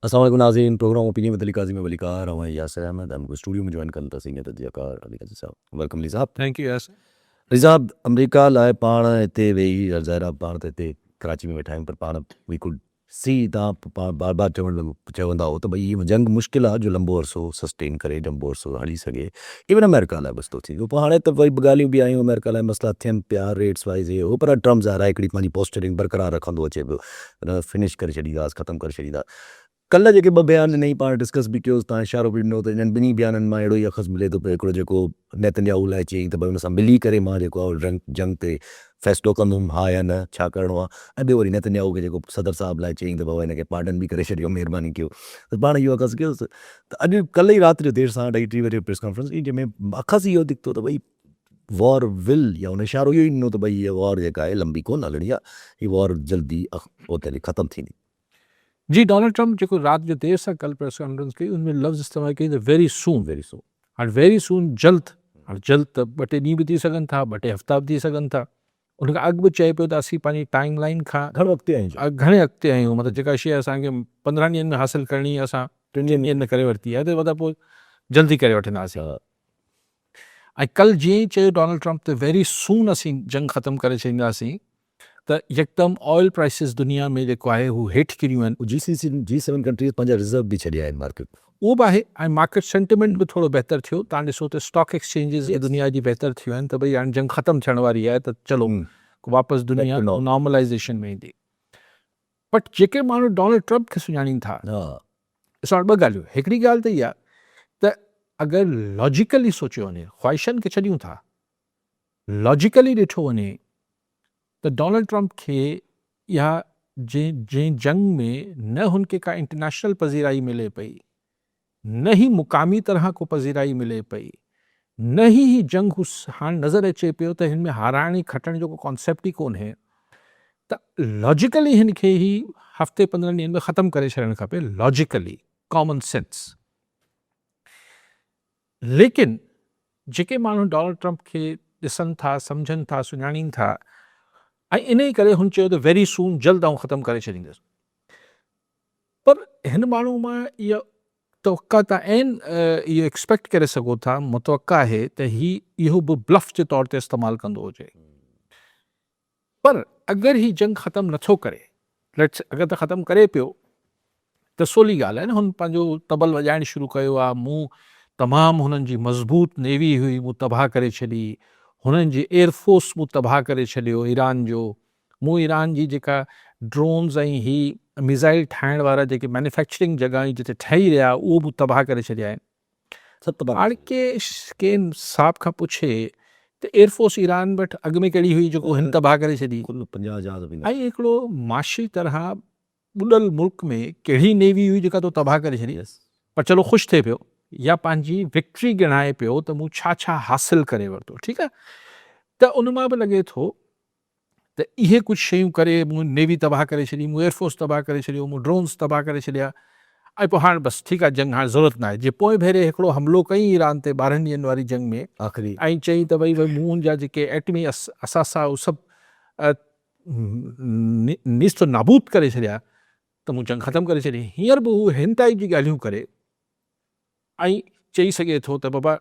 السلام علیکم ناظرین، پروگرام اوپینین ود علی قاضی میں ولیکار ہوں یاسر احمد۔ ہم کو اسٹوڈیو میں جوائن کرن تا سینئر تجزیہ کار علی قاضی صاحب۔ Welcome علی صاحب۔ Thank you Yasir. علی صاحب، امریکہ لاءِ پاڻ هتي ويهي، ظاهر آهي پاڻ ته هتي ڪراچي ۾ ويٺا آهيون، پر پاڻ وي could سي، توهان بار بار چوڻ لڳو چوندا هو ته ڀئي هي جنگ مشڪل آهي جو لمبو عرصو سسٽين ڪري، لمبو عرصو هلي سگهي، ايون امريڪا لاء بس ٿو ٿيندو۔ پوء هاڻي ته وري ڳالهيون به آيون، امريڪا لاء مسئلا ٿين پيا ريٽس وائز هي هو، پر ٽرمپ ظاهر آهي هڪڙي پنهنجي پوسچرنگ برقرار رکندو اچي پيو، فنش ڪري ڇڏينداس، ختم ڪري ڇڏينداس۔ ڪلهه جيڪي ٻه بيان ڏنائين، پاڻ ڊسڪس به ڪيوس، توهان اشارو به ڏنو ته انهن ٻنهي بيانن مان اهڙو ئي اخذ ملي ٿو پيو۔ هڪڙو جيڪو نيتن ياهو لاء چيائين ته ڀئي ان سان ملي ڪري مان جيڪو آهي جنگ تي فيصلو ڪندم ها يا نه، ڇا ڪرڻو آهي، ۽ ٻيو وري نيتن ياهو کي جيڪو صدر صاحب لاء چيائين ته بابا هن کي پارڊن به ڪري ڇڏيو، مهرباني ڪيو۔ ته پاڻ اهو اخذ ڪيوس ته اڄ ڪلهه ئي رات جو دير سان اڍائي ٽي بجي پريس ڪانفرنس ڪئي، جنهن ۾ اخذ اهو نڪتو ته ڀئي وار ول يا ان اشارو اهو ئي ڏنو ته ڀئي هيء وار جيڪا آهي لمبي ڪونه هلڻي آهي، هي وار جلدي ختم ٿيندي۔ جي ڊونلڊ ٽرمپ جيڪو رات جو دير سان ڪل پريس ڪانفرنس ڪئي، ان ۾ لفظ استعمال ڪئي ته ويري سون۔ ويري سون۔ هاڻي ويري سون جلد، هاڻي جلد ته ٻه ٽي ڏينهن به ٿي سگهن ٿا، ٻه ٽي هفتا به ٿي سگهن ٿا۔ ان کان اڳ به چئي پيو ته اسين پنهنجي ٽائيم لائين کان گهڻو اڳتي آهيون۔ گهڻي اڳتي آهيون، مطلب جيڪا شيء اسان کي 15 ڏينهن ۾ حاصل ڪرڻي اسان 3 ڏينهن ۾ ڪري ورتي آهي، ته مطلب پوء جلدي ڪري وٺنداسين۔ ۽ ڪل جيئن ئي چيو ڊونلڊ ٽرمپ ته ويري سون اسين جنگ ختم ڪري ڇڏينداسين، ته يڪدم آئل پرائسز دنيا ۾ جيڪو آهي هو هيٺ ڪريون آهن۔ جي سي سي، جي سيون ڪنٽريز پنهنجا ريزرو به ڇڏيا آهن مارڪيٽ ۾۔ اهو به آهي ۽ مارڪيٽ سينٽيمينٽ به ٿورو بهتر ٿيو۔ تان ڏسو ته اسٽاڪ ايڪسچينجز به دنيا جي بهتر ٿيون آهن ته ڀئي هاڻي جنگ ختم ٿيڻ واري آهي ته چلو واپس دنيا نارملائيزيشن ۾ ايندي۔ بٽ جيڪي ماڻهو ڊونلڊ ٽرمپ کي سڃاڻين ٿا، ڏسو هاڻي ٻه ڳالهيون، هڪڙي ڳالهه ته اها ته اگر لاجيڪلي سوچيو وڃي، خواهشن کي ڇڏيون ٿا، لاجيڪلي ڏٺو وڃي ته ڊونلڊ ٽرمپ کي اها جنهن جنگ ۾ نه هن کي ڪا انٽرنيشنل پذيرائي ملي پئي، نه ئي مقامي طرح ڪو پذيرائي ملي پئي، نه ئي هي جنگ هو هاڻ نظر اچي پيو ته هن ۾ هارائڻ ۽ کٽڻ جو ڪو ڪانسيپٽ ئي ڪونهي، ته لاجيڪلي هن کي هي هفتي 15 ڏينهن ۾ ختم ڪري ڇڏڻ کپي، لاجيڪلي، ڪامن سينس. ليڪن جيڪي ماڻهو ڊونلڊ ٽرمپ کي ڏسن ٿا، سمجهن ٿا، سڃاڻين ٿا ۽ انهي ڪري هن چيو ته ويري سون، جلد آئون ختم ڪري ڇڏيندس، پر هن ماڻهو مان اها توقع تان عين اهو ايڪسپيڪٽ ڪري سگهو ٿا، متوقع آهي ته هي اهو به بلف جي طور تي استعمال ڪندو هجي. پر اگر هي جنگ ختم نٿو ڪري، ليٽس اگر ته ختم ڪري پيو ته سولي ڳالهه آهي نه، هن پنهنجو طبل وڄائڻ شروع ڪيو آهي، مون تمام هنن جي مضبوط نيوي هئي مون تباهه ڪري ڇڏي، هنن جي ايئر فورس مون تباهه ڪري ڇڏيو ايران جو، مون ايران جي جيڪا ڊرونز ۽ هي ميزائل ٺاهڻ وارا جيڪي مينوفيڪچرنگ جڳهه هئي جتي ٺهي رهيا اهو مون تباهه ڪري ڇڏيا آهن. هاڻ ڪنهن صاحب کان پڇي ته ايئر فورس ايران وٽ اڳ ۾ ڪهڙي هئي جيڪو هن تباهه ڪري ڇڏي؟ ۽ هڪڙو معاشي طرح ٻڏل ملڪ ۾ ڪهڙي نيوي هئي جيڪا تو تباهه ڪري ڇڏي؟ پر چلو خوش ٿئي پيو يا پنهنجي وڪٽري ڳڻائي پيو ته مون ڇا ڇا حاصل ڪري ورتو۔ ٺيڪ آهي ته ان مان به لڳي ٿو ته اهي ڪجهه شيون ڪري مون نيوي تباهه ڪري ڇڏي، مون ايئر فورس تباهه ڪري ڇڏيو، مون ڊرونز تباهه ڪري ڇڏيا ۽ پوء هاڻ بس ٺيڪ آهي جنگ هاڻ ضرورت ناهي. جي پوئين ڀيري هڪڙو حملو ڪيائين ايران تي 12 ڏينهن واري جنگ ۾ آخري ۽ چيائين ته ڀئي مون هن جا جيڪي ايٽمي اثاثا اهي سڀ نيست و نابود ڪري ڇڏيا ته مون جنگ ختم ڪري ڇڏي. هينئر به هو هن ٽائيپ جي ڳالهيون ڪري ۽ چئي سگهي ٿو ته بابا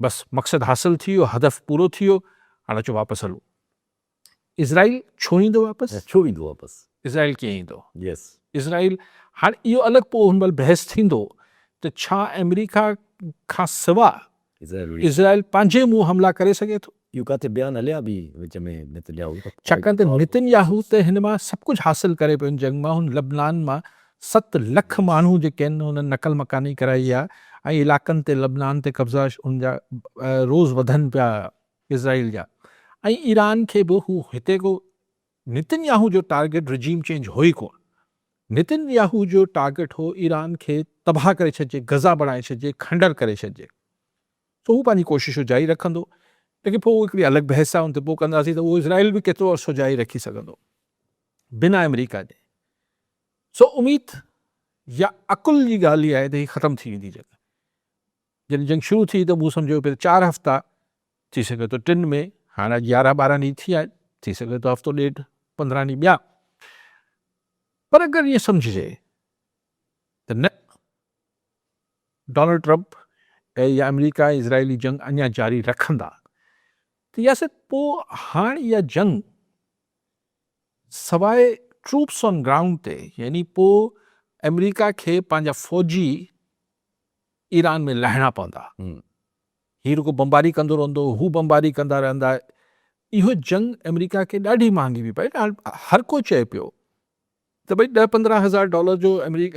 بس مقصد حاصل ٿي ويو، هدف پورو ٿي ويو، هاڻ اچو واپس هلون. اسرائيل ڇو ايندو واپس؟ ڇو ايندو واپس؟ اسرائيل ڪيئن ايندو؟ يس. اسرائيل هاڻ اهو الڳ پوء هن مهل بحث ٿيندو ته ڇا آمريڪا کان سوا اسرائيل پنهنجي منهن حملا ڪري سگهي ٿو؟ اهو ڪاٿي بيان هليا به وچ ۾ نتن ياهو ته ڇاڪاڻ ته نتن ياهو ته هن مان سڀ ڪجهه حاصل ڪري پيو هن جنگ مان، هن لبنان مان 7 لک ماڻهو جيڪي آهن انهن نقل مڪاني ڪرائي آهي ۽ علائقن تي لبنان تي قبضا ان جا روز وڌن پيا اسرائيل جا ۽ ايران کي به هو هتي ڪو نتن ياهو جو ٽارگيٽ رجيم چينج هو ئي ڪونه، نتن ياهو جو ٽارگيٽ هو ايران کي تباهه ڪري ڇڏجي، غزه بڻائي ڇڏجي، کنڊر ڪري ڇڏجي. سو هو پنهنجي ڪوششون جاري رکندو، ليڪن پوء اهو هڪڙي الڳ بحث آهي، ان تي پوء ڪنداسين ته اهو اسرائيل به ڪيترو عرصو جاري رکي سگهندو بنا آمريڪا جي. سو اميد يا عقل جي ڳالهه اها آهي ته هي ختم ٿي ويندي جنگ. جڏهن جنگ شروع ٿي ته مون سمجهيو پئي ته 4 هفتا، ٿي سگهي ٿو 3 ۾، هاڻ اڄ 11 12 ڏينهن ٿي ويا آهن، ٿي سگهي ٿو هفتو ڏيڍ 15 ڏينهن ٻيا. پر اگر ائين سمجهجي ته نه ڊونلڊ ٽرمپ يا آمريڪا ۽ اسرائيلي جنگ اڃا جاري رکندا ته ياسر پوء هاڻ اها جنگ سواء ٽروپس آن گرائونڊ تي يعني پوء آمريڪا کي پنهنجا فوجي ايران ۾ لاهڻا پوندا. هي رڳو بمباري ڪندو رهندو، هو بمباري ڪندا رهندا. اهو جنگ آمريڪا کي ڏاڍي مهانگي پئي پئي. هاڻ هر ڪو چئي پيو ته ڀئي ڏهه 15 هزار ڊالر جو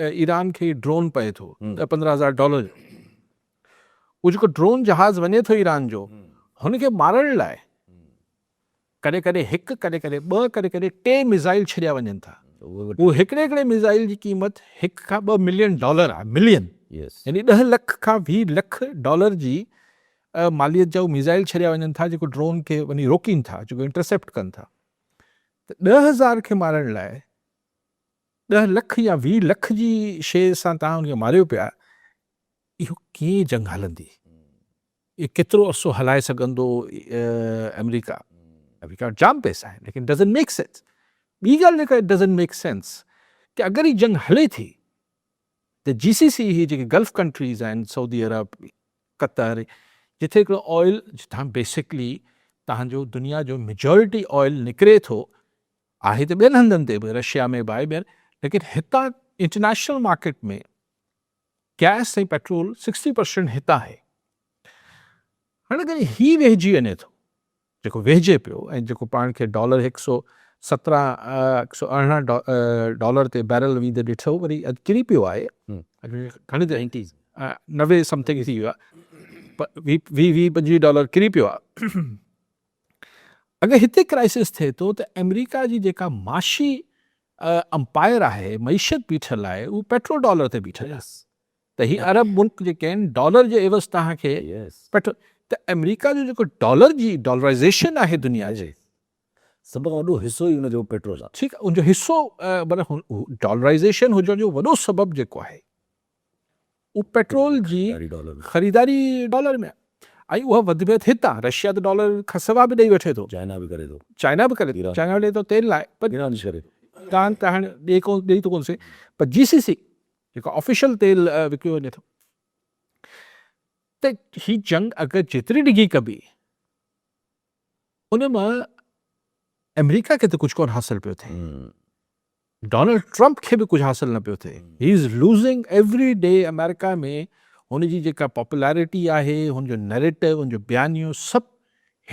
ايران کي ڊرون پئي ٿو، 10 15 هزار ڊالر جو. اهو جيڪو ڊرون جهاز وڃي ٿو ايران جو، هن کي مارڻ لاء ڪڏهن ڪڏهن هڪ، ڪڏهن ڪڏهن ٻه، ڪڏهن ڪڏهن ٽي ميزائل ڇڏيا وڃن ٿا. اهو هڪڙي هڪڙي ميزائل جي قيمت هڪ کان ٻه ملين ڊالر آهي، ملين يعني 10 لک کان 20 لک ڊالر جي ماليت جا اهي ميزائل ڇڏيا وڃن ٿا جيڪو ڊرون کي وڃي روڪين ٿا، جيڪو انٽرسيپٽ ڪن ٿا. ته 10,000 کي مارڻ لاء 10 لک يا 20 لک جي شيء سان توهان ان کي ماريو پيا، اهو ڪيئن جنگ هلندي؟ اهو ڪيترو عرصو هلائي سگهندو آمريڪا؟ آمريڪا وٽ جام پئسا آهن ليڪن ڊزنٽ ميڪ سينس. ٻي ڳالهه جيڪا it doesn't make sense ڪي اگر هي جنگ هلي ٿي ته جي سي سي هي جيڪي گلف ڪنٽريز آهن سعودي عرب، قطر جتي هڪڙو آئل جتان بيسڪلي تهان جو دنيا جو ميجورٽي آئل نڪري ٿو آهي ته ٻين هنڌن تي به رشيا ۾ به آهي ٻين ليڪن هتان انٽرنيشنل مارڪيٽ ۾ گئس ۽ پيٽرول 60% هتان آهي. هاڻي اگر هي ويهجي وڃي ٿو، جيڪو ويهجي پيو ۽ جيڪو پاڻ کي ڊالر هڪ سو سترهن هڪ سو ارڙهن ڊالر تي بيرل ويندي ڏٺو وري اڄ ڪري پيو آهي گهڻي دير 90 سمٿنگ ٿي ويو آهي 20 20 25 ڊالر ڪري پيو آهي. اگر هتي ڪرائسس ٿئي ٿو ته آمريڪا جي جيڪا معاشي امپائر آهي، معيشت بيٺل آهي، اهو پيٽرو ڊالر تي بيٺل آهي ته هي عرب ملڪ جيڪي آهن ڊالر جي عيوض توهان کي پيٽرو ته آمريڪا جو جيڪو ڊالر جي ڊالرائيزيشن آهي دنيا جي سڀ کان وڏو حصو ئي ان جو پيٽرول آهي. ٺيڪ آهي ان جو حصو معنيٰ ڊالرائيزيشن هجڻ جو وڏو سبب جيڪو آهي اهو پيٽرول جي خريداري ڊالر ۾ آهي ۽ اها وڌ ۾ وڌ هتان رشيا ته ڊالر کان سوا به ڏئي وٺي ٿو. چائنا به ڪري ٿو. چائنا به ڪري ٿو. چائنا ڏئي ٿو تيل لاء پر ايران به ڪري ٿو. ايران ته هاڻي ڏئي ڪون ڏئي ٿو ڪون سي پر جي سي سي جيڪو آفيشل تيل وڪيو وڃي ٿو ته هي جنگ اگر جيتري ڊگهي ڪبي ان مان آمريڪا کي ته ڪجهه ڪون حاصل پيو ٿئي. ڊونلڊ ٽرمپ کي به ڪجهه حاصل نه پيو ٿئي. He is losing every day America ۾ هن جي جيڪا پاپولرٽي آهي، هن جو نيريٽو، هن جو بيانيو سڀ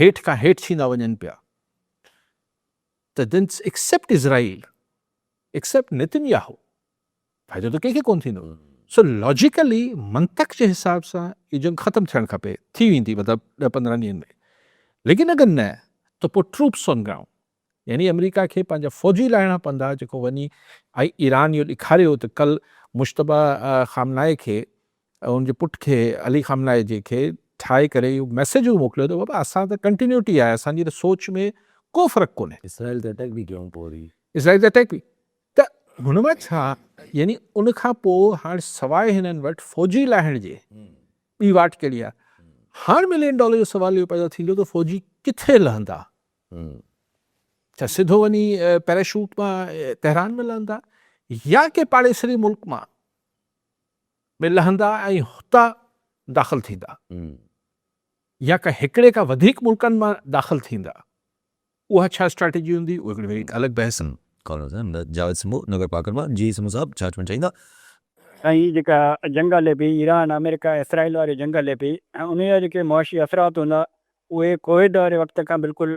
هيٺ کان هيٺ ٿيندا وڃن پيا ته دين ايڪسيپٽ اسرائيل، ايڪسيپٽ نتن ياهو فائدو ته ڪنهن کي ڪونه ٿيندو. سو لاجيڪلي منطق جي حساب سان هي جنگ ختم ٿيڻ کپي، ٿي ويندي مطلب ڏهه 15 ڏينهن ۾ ليڪن اگر نه ته پوء ٽروپس آن گرائونڊ يعني آمريڪا کي پنهنجا فوجي لاهڻا پوندا جيڪو وڃي ۽ ايران اهو ڏيکاريو ته ڪل مجتبيٰ خامنائي کي ان جي پٽ کي علي خامنائي جي کي ٺاهي ڪري اهو ميسيج اهو موڪليو ته بابا اسان ته ڪنٽينيوٽي آهي اسان جي ته سوچ ۾ ڪو فرق ڪونهي. اسرائيل تي اٽيڪ به ڪيائون پوء وري. اسرائيل تي اٽيڪ به ته هن مان ڇا يعني ان کان پوء هاڻ سواء هنن وٽ فوجي لاهڻ جي ٻي واٽ ڪهڙي آهي؟ هاڻ ملين ڊالر جو سوال اهو پيدا ٿيندو ته فوجي ڪٿي لهندا؟ ڇا سڌو وڃي پيراشوٽ مان تهران ۾ لهندا يا ڪنهن پاڙيسري ملڪ مان ۾ لهندا ۽ هتان داخل ٿيندا يا ڪنهن هڪڙي کان وڌيڪ ملڪن مان داخل ٿيندا اها ڇا اسٽريٽجي هوندي اهو هڪڙي وري الڳ بحث. ڪالر جاويد سمو نگر پارڪر مان جي سمو صاحب ڇا چوڻ چاهيندا. سائين هي جيڪا جنگ هلي پئي ايران آمريڪا ۽ اسرائيل واري جنگ هلي پئي ۽ انهي جا جيڪي معاشي اثرات هوندا اهي ڪووڊ واري وقت کان بلڪل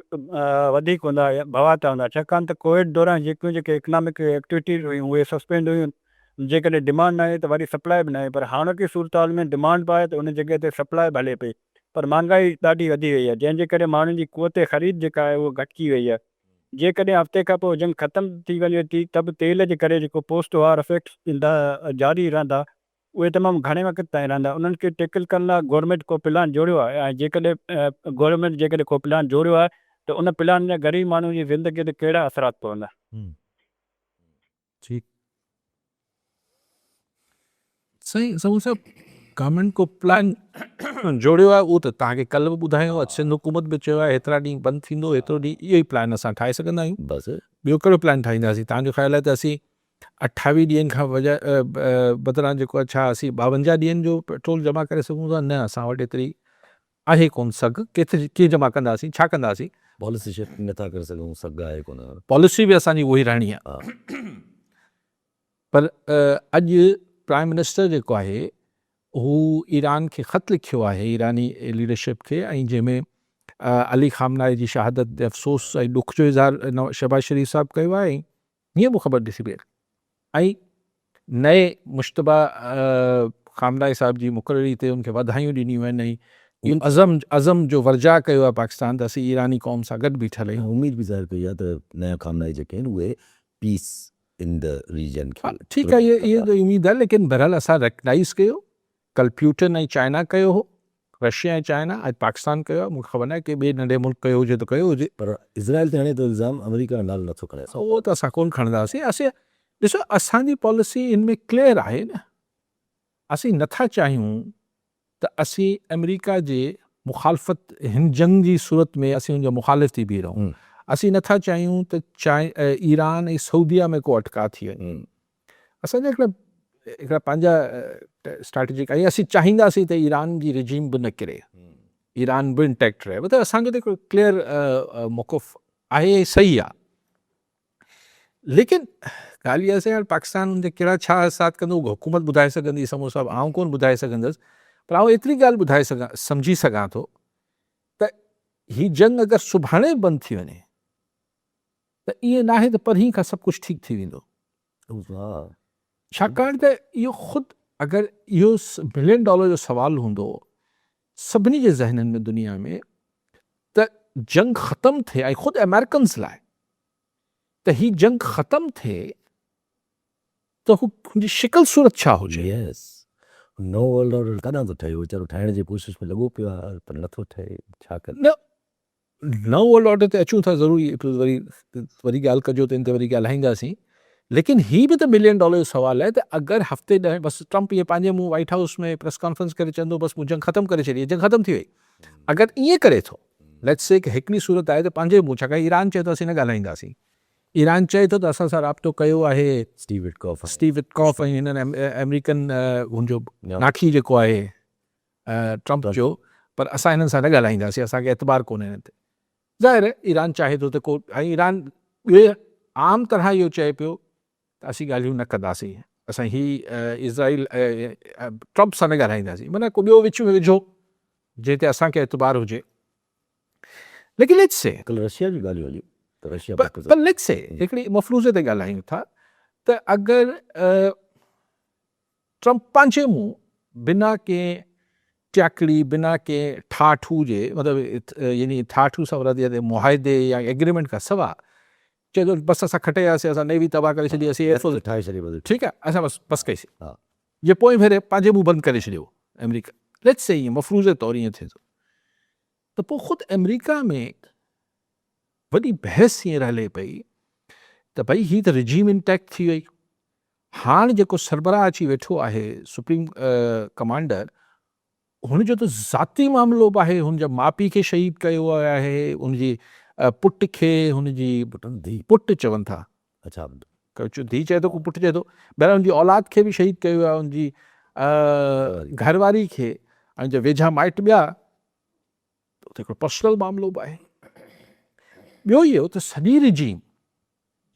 وڌيڪ هوندا يا ڀوائتا هوندا ڇاڪاڻ ته ڪووڊ دوران جيڪيون جيڪي اڪنامڪ ايڪٽيوٽيز هيون اهي سسپينڊ هيون جيڪڏهن ڊمانڊ ناهي ته وري سپلاء به ناهي پر هاڻوڪي صورتحال ۾ ڊمانڊ به آهي ته ان جڳهه تي سپلاء به هلي پئي پر مهانگائي ڏاڍي وڌي وئي آهي جنهن جي ڪري ماڻهن جي قوت خريد جيڪا آهي اها گهٽجي وئي آهي جيڪڏهن هفتي کان پوء جنگ ختم ٿي وڃي ٿي ته به تيل جي ڪري جيڪو پوسٽ وار افيڪٽس جاري رهندا اهي تمام گهڻي وقت تائين رهندا انهن کي ٽيڪل ڪرڻ لاء گورنمينٽ ڪو پلان جوڙيو آهي ۽ جيڪڏهن گورنمينٽ جيڪڏهن ڪو پلان جوڙيو آهي ته ان پلان جا غريب ماڻهو جي زندگي تي ڪهڙا اثرات پوندا. ٺيڪ سائين سمون صاحب گورنمينٽ ڪو پلان جوڙيو آهي اهو ته توهان کي ڪلهه به ٻڌايو اڄ سنڌ حڪومت به چيو آهي هيترا ڏينهن بند ٿيندو هيترو ڏينهن اهو ئي پلان اسان ٺاهي سگهندا آهيون بس ٻيو ڪهڙو پلان ٺاهينداسين توهان جو خيال آهي ته اسين اٺاويهه ڏينهن کان بجاء بدران جيڪو آهي ڇا اسين ٻاونجاهه ڏينهن جو پيٽرول جمع ڪري سگهون ٿا؟ نه اسان وٽ ايتري آهي ڪونه سگهه، ڪيتري ڪيئن جمع ڪنداسين، ڇا ڪنداسين؟ پاليسي شفٽ نٿا ڪري سگهون، سگهه آهي ڪونه. پاليسي به اسان جي اها ئي رهڻي آهي. پر اڄ پرائم منسٽر جيڪو آهي هو ايران کي خط لکيو آهي ايراني ليڊرشپ کي ۽ جنهن ۾ علي خامنائي جي شهادت تي افسوس ۽ ڏک جو اظهار شهباز شريف صاحب ڪيو آهي ۽ هيئن به خبر ڏسي پئي ۽ نئين مشتبه خامنائي صاحب جي مقرري تي ان کي واڌايون ڏنيون آهن ۽ اهو عزم عزم جو ورجاء ڪيو آهي پاڪستان ته اسين ايراني قوم سان گڏ بيٺل آهيون. اميد به ظاهر ڪئي آهي ته نيا خامنائي جيڪي آهن اهي پيس ان the region کي ٺيڪ آهي اهي ته اميد آهي ليڪن بهرحال اسان ريڪگنائيز ڪيو ڪل پيوٽن ۽ چائنا ڪيو هو رشيا ۽ چائنا اڄ پاڪستان ڪيو آهي مون کي خبر ناهي ڪنهن ٻئي ننڍي ملڪ ڪيو هجي ته ڪيو هجي. پر اسرائيل تي هڻي ٿو الزام آمريڪا جو نالو نٿو کڻي اسان. اهو ته اسان ڪونه کڻنداسين اسين ڏسو اسان جي پاليسي ان ۾ ڪليئر آهي نه اسين نٿا چاهيون ته اسين آمريڪا جي مخالفت هن جنگ جي صورت ۾ اسين ان جا مخالف ٿي بيهي رهون اسين نٿا چاهيون ته ايران ۽ سعوديه ۾ ڪو اٽڪاء ٿي وڃي اسان جا هڪڙا هڪڙا پنهنجا اسٽريٽجڪ ۽ اسين چاهينداسين ته ايران جي رجيم به نه ڪري ايران به انٽيڪٽ رهي مطلب اسان جو ته هڪڙو ڪليئر موقف آهي ۽ صحيح آهي ليڪن ڳالهه اها سائين پاڪستان ان تي ڪهڙا ڇا اثرات ڪندو حڪومت ٻڌائي سگهندي سمو صاحب آئون ڪونه ٻڌائي سگهندس پر آئون ايتري ڳالهه ٻڌائي سگهان سمجهي سگهان ٿو ته هي جنگ اگر سڀاڻي بند ٿي وڃي ته ائين ناهي ته پرهين کان سڀ ڪجهه ٺيڪ ٿي ويندو. ڇاڪاڻ ته اهو خود اگر اهو ملين ڊالر جو سوال هوندو سڀني جي ذهنن ۾ دنيا ۾ ته جنگ ختم ٿئي ۽ خود آمريڪنز لاء ته هي جنگ ختم ٿئي ته هو هن جي شڪل صورت ڇا هجي؟ يس نئون ورلڊ آرڊر ڪڏهن ٿو ٺهي؟ ويچارو ٺاهڻ جي ڪوشش ۾ لڳو پيو آهي پر نٿو ٺهي ڇا ڪري؟ نه نئون ورلڊ آرڊر تي اچون ٿا ضروري وري وري ڳالهه ڪجو ته ان تي وري ڳالهائينداسين ليڪن هي به ته ملين ڊالر جو سوال آهي ته اگر هفتي ڏهه بس ٽرمپ ائين پنهنجي منهن وائيٽ هائوس ۾ پريس ڪانفرنس ڪري چوندو بس مون جنگ ختم ڪري ڇڏي جنگ ختم ٿي وئي اگر ائين ڪري ٿو ليٽس سي هڪڙي صورت آهي ته پنهنجي منهن ڇاڪاڻ ايران چئي ٿو اسين نه ڳالهائينداسين ايران چئي ٿو ته اسان سان رابطو ڪيو آهي اسٽيو وٽڪاف اسٽيو وٽڪاف ۽ هنن آمريڪن هن جو ناکي جيڪو آهي ٽرمپ جو پر اسان هنن سان نه ڳالهائينداسين اسان کي اعتبار ڪونهي هنن تي. ظاهر آهي ايران چاهي ٿو ته ڪو ۽ ايران ٻيو عام طرح اهو چئي پيو ته اسين ڳالهيون نه ڪنداسين اسان هي اسرائيل ٽرمپ سان نه ڳالهائينداسين معنيٰ ڪو ٻيو وچ ۾ وجهو جنهن تي اسان کي اعتبار هجي ليڪن ليٽس سي ڪل رشيا جون ڳالهيون هليون ته رشيا پر ليٽس سي هڪڙي مفروضي تي ڳالهايون ٿا ته اگر ٽرمپ پنهنجي منهن بنا ڪنهن ٽياڪڙي، بنا ڪنهن ٺاهه ٺوهه جي مطلب يعني ٺاهه ٺوهه سان مراد يعني معاهدي يا ايگريمينٽ کان سوا چئي ٿو بس اسان کٽي وياسين، اسان نيوي تباهه ڪري ڇڏي، اسين ايئر فورس ٺاهي ڇڏي بس ٺيڪ آهي اسان بس بس ڪئي سين جي پوئين ڀيري پنهنجي منهن بند ڪري ڇڏيو آمريڪا ليٽس سي ائين مفروضي طور ائين ٿئي ٿو ته پوء خود آمريڪا ۾ وڏي بحث هينئر هلي پئي ته ڀئي هي ته رجيم انٽيڪٽ ٿي وئي هاڻ جيڪو سربراهه اچي ويٺو آهي سپريم ڪمانڊر هن جو ته ذاتي معاملو به آهي هن جا ماء پيء کي شهيد ڪيو ويو آهي هن جي پٽ کي هن جي پٽ چون ٿا اڇا ڪو ڌيء چئي ٿو ڪو پٽ چئي ٿو بهرحال هن جي اولاد کي به شهيد ڪيو ويو آهي هن جي گهر واري کي ۽ جا ويجها مائٽ ٻيا ته اتي هڪڙو پرسنل معاملو به آهي ٻيو اهو ته سڄي رجيم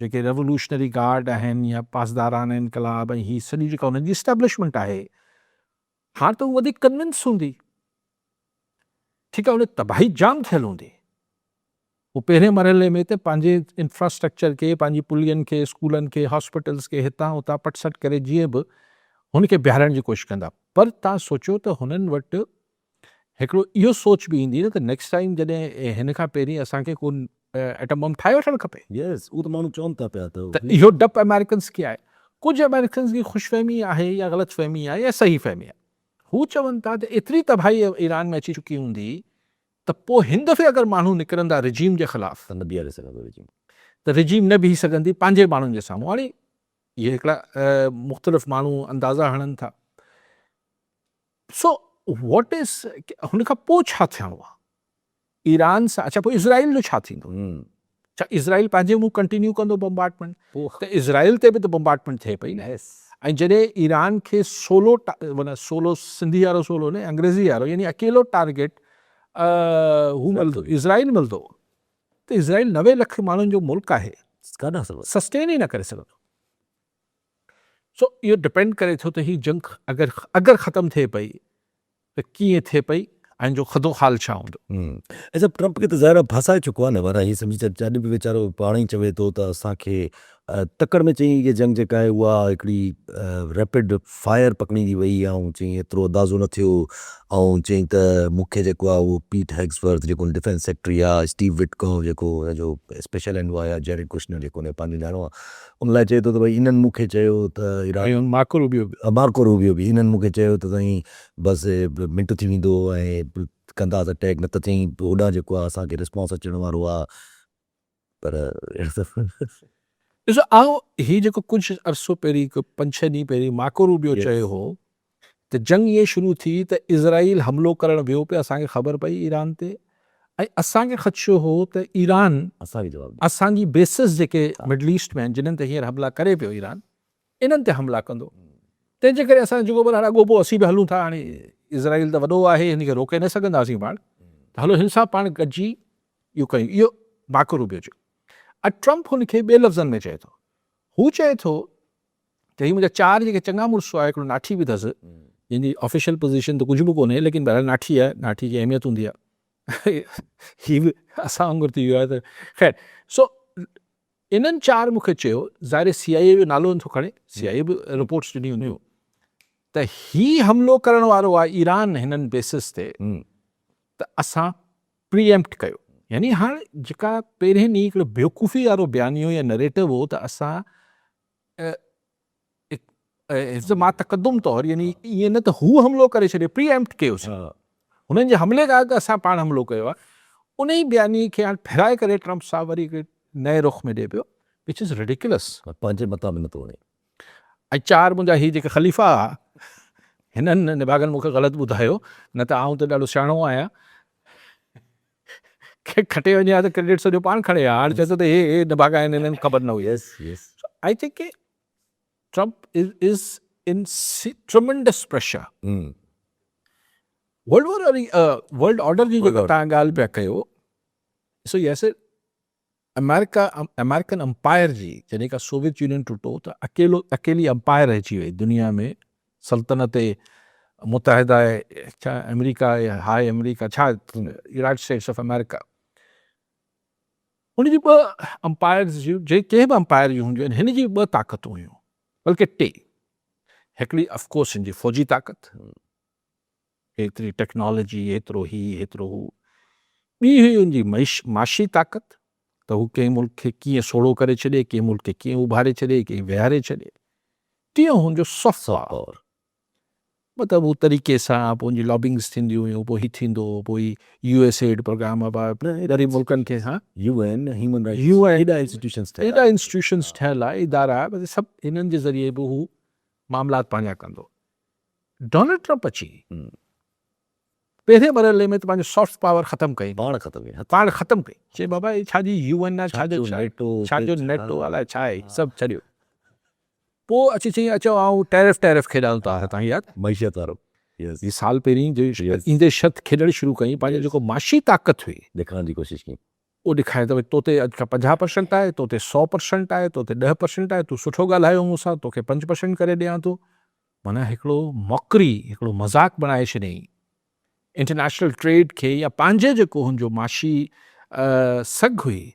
جيڪي ريولوشنري گارڊ آهن يا پاسداران انقلاب ۽ هي سڄي جيڪا انهن جي اسٽيبلشمينٽ آهي هاڻ ته هو وڌيڪ ڪنوينس هوندي ٺيڪ آهي ان تباهي جام ٿيل هوندي هو پهرين مرحلي ۾ ته پنهنجي انفراسٽرڪچر کي پنهنجي پلين کي اسڪولن کي هاسپيٽلس کي هتان هتان پٽ سٽ ڪري جيئن به هن کي بيهارڻ جي ڪوشش ڪندا پر تان سوچيو ته هنن وٽ هڪڙو اهو سوچ به ايندي نه ته نيڪسٽ ٽائيم جڏهن هن کان پهرين اسان کي ڪو ايٽم بم ٺاهي وٺڻ کپي. يس اهو ته ماڻهو چون ٿا پيا ته. ته اهو ڊپ آمريڪنس کي آهي. ڪجهه آمريڪنس جي خوش فهمي آهي يا غلط فهمي آهي يا صحيح فهمي آهي. هو چون ٿا ته ايتري تباهي ايران ۾ اچي چڪي هوندي ته پوء هن دفعي اگر ماڻهو نڪرندا رجيم جي خلاف. ته نه بيهاري سگهندو رجيم. ته رجيم نه بيهي سگهندي پنهنجي ماڻهن جي سامهون. هاڻي اهي هڪڙا مختلف ماڻهو اندازا هڻن ٿا. سو what از هن کان پوء ڇا ٿيڻو آهي ايران سان اڇا پوء اسرائيل جو ڇا ٿيندو؟ ڇا اسرائيل پنهنجي منهن ڪنٽينيو ڪندو بمبارڊمينٽ؟ ته اسرائيل تي به ته بمبارڊمينٽ ٿئي پئي نه. ۽ جڏهن ايران کي سولو معنيٰ سولو سنڌي وارو سولو نه انگريزي وارو يعني اڪيلو ٽارگيٽ هو ملندو اسرائيل ملندو ته اسرائيل 90 لک ماڻهن جو ملڪ آهي سسٽين ئي نه ڪري سگهندو. سو اهو ڊپينڊ ڪري ٿو ته هي جنگ اگر اگر ختم ٿئي پئي ته ڪيئن ٿئي پئي ۽ ان جو خدو خال ڇا هوندو. اي صاحب ٽرمپ کي ته ظاهر آهي ڦاسائي چڪو آهي نه ورنه هي سمجهي ڇڏ اڄ به ويچارو پاڻ ئي چوي ٿو ته اسان کي تڪڙ ۾ چئين هي جنگ جيڪا آهي اها هڪڙي ريپڊ فائر پڪڙيندي وئي ۽ چئين ايترو اندازو نه ٿيو ۽ چئين ته مون کي جيڪو آهي اهو پيٽ هيگسورٿ جيڪو ڊفينس سيڪريٽري آهي اسٽيو وٽڪوف جيڪو هن جو اسپيشل انوائي آهي جيرڊ ڪشنر جيڪو هن جو پنهنجو نياڻو آهي ان لاء چئي ٿو ته ڀئي انهن مون کي چيو ته ايران ۽ مارڪو روبيو به. مارڪو روبيو به انهن مون کي چيو ته سائين بس منٽ ٿي ويندو ۽ ڪنداس اٽيڪ نه ته چئين هوڏانهن جيڪو آهي اسان کي رسپانس اچڻ وارو آهي پر ڏسو آئون هي جيڪو ڪجهه عرصو پهرين هڪ پنج ڇهه ڏينهن پهرين مارڪو روبيو چيو هو ته جنگ ائين شروع ٿي ته اسرائيل حملو ڪرڻ ويو پئي اسان کي خبر پئي ايران تي ۽ اسان کي خدشو هو ته ايران اسان جي بيسز جيڪي مڊل ايسٽ ۾ آهن جنھن تي هينئر حملا ڪري پيو ايران انهن تي حملا ڪندو تنهن جي ڪري اسان جيڪو هاڻي اڳو پوء اسين به هلون ٿا هاڻي اسرائيل ته وڏو آهي هن کي روڪي نه سگهنداسين پاڻ ته هلو هن سان پاڻ گڏجي اهو ڪيون اهو مارڪو روبيو چيو ۽ ٽرمپ هن کي ٻئي لفظن ۾ چئي ٿو هو چئي ٿو ته هي منهنجا چار جيڪي چڱا مڙس هئا، هڪڙو ناٺي به اٿس، جنهن جي آفيشل پوزيشن ته ڪجهه به ڪونهي، ليڪن بهرحال ناٺي آهي، ناٺي جي اهميت هوندي آهي. هي به اسان وانگر ٿي ويو آهي ته خير. سو انهن چار مون کي چيو، ظاهر آهي سي آء اي جو نالو نٿو کڻي، سي آء اي به رپورٽس ڏنيون هونديون ته هي حملو ڪرڻ وارو آهي ايران هنن بيسز تي ته اسان پري ايمپٽ ڪيو. يعني هاڻ جيڪا پهرين ڏينهن هڪڙو بيوقوفي وارو بيانيو يا نريٽو هو ته اسان حفظ ما تقدم طور يعني ائين نه ته هو حملو ڪري ڇڏيو پري ايمپٽ ڪيوسين هنن جي حملي کان اڳ اسان پاڻ حملو ڪيو آهي انهي بياني کي هاڻ ڦيرائي ڪري ٽرمپ صاحب وري هڪڙي نئين رخ ۾ ڏي پيو وچ از رڊيڪولس. پنهنجي متان به نٿو وڻي. ۽ چار منهنجا هي جيڪي خليفا هئا هنن نڀاڳن مون کي غلط ٻڌايو نه ته آئون ته ڏاڍو سياڻو آهيان کٽي وڃي ها ته ڪريڊٽ سڄو پاڻ کڻي ها هاڻ چئي ٿو ته هي هي نڀاڳا آهن هنن کي خبر نه هئي. Yes yes. So I think K Trump is in tremendous pressure. World war واري ورلڊ آرڊر جي جيڪا توهان ڳالهه پيا ڪيو سو يس آمريڪا آمريڪن امپائر جي جڏهن کان سوويت يونين ٽٽو ته اڪيلو اڪيلي امپائر رهجي وئي دنيا ۾ سلطنت متحده ڇا آمريڪا هاء آمريڪا ڇا يونائيٽڊ اسٽيٽس آف آمريڪا ان جي ٻه امپائرز جون جي ڪنهن به امپائر جون هونديون آهن هن جي ٻه طاقتون هيون بلڪه ٽي هڪڙي آف ڪورس هن جي فوجي طاقت ايتري ٽيڪنالاجي، ايترو هي، ايترو هو. ٻي هئي ان جي معاشي طاقت ته هو ڪنهن ملڪ کي ڪيئن سوڙهو ڪري ڇڏي، ڪنهن ملڪ کي ڪيئن اڀاري ڇڏي، ڪيئن ويهاري ڇڏي. ٽيون هن جو سافٽ پاور، مطلب هو طريقي سان پوء ان جي لابنگس ٿينديون هيون، پوء هي ٿيندو هو، پوء هي يو ايس ايڊ پروگرام غريب ملڪن کي ها. U N, human rights, U N, ايڏا انسٽيٽيوشنس ٺهيل ايڏا انسٽيٽيوشنس ٺهيل آهي، ادارا، سڀ انهن جي ذريعي به هو معاملات پنهنجا ڪندو. ڊونلڊ ٽرمپ اچي پهرين مرحلي ۾ ته پنهنجو سافٽ پاور ختم ڪئي. پاڻ ختم ڪئي. پاڻ ختم ڪئي. چي بابا هي ڇا جي يو اين آ ڇا جو نيٽو ڇا جو نيٽو الائي ڇا آهي سڀ ڇڏيو. پوء اچي چيائين اچو آئون ٽيرف ٽيرف کيڏان ٿو توهان ياد. معيشت وارو. هي سال پهرين جو ايندي شرط کيڏڻ شروع ڪيائين پنهنجي جيڪو معاشي طاقت هئي. ڏيکارڻ جي ڪوشش ڪئي. اهو ڏيکاريائين ته ڀئي تو تي اڄ کان 50 پرسنٽ آهي، تو تي 100 پرسنٽ آهي، تو تي 10 پرسنٽ آهي، تون سٺو ڳالهايو مون سان توکي 5 پرسنٽ ڪري ڏيان ٿو. معنيٰ هڪڙو موڪري، هڪڙو مذاق بڻائي ڇڏيائين انٽرنيشنل ٽريڊ کي يا پنهنجي جيڪو هن جو معاشي سگهه هئي،